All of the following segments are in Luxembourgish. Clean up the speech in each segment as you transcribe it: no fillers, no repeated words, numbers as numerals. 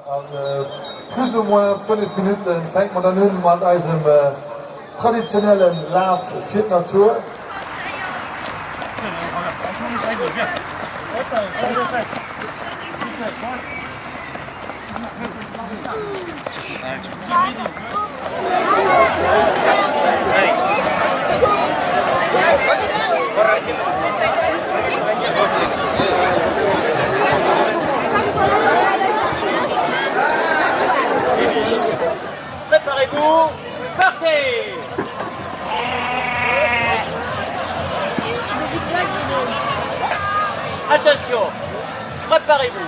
A plus ou moins 5 Minutten fänke mer dann un mat eisem traditionellen Laf fir d'Natur. Préparez-vous, partez! Attention, préparez-vous.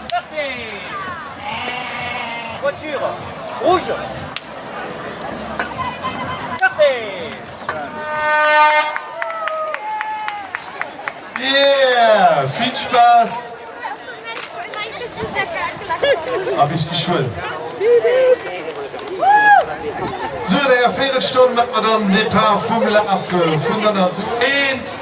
Partez! Voiture rouge. Partez! Yeah! Vill Spaass a bis geschwënn! Sou, an enger Véirelstonn maache mer dann den Depart vum Laf vun der Natur. Eent.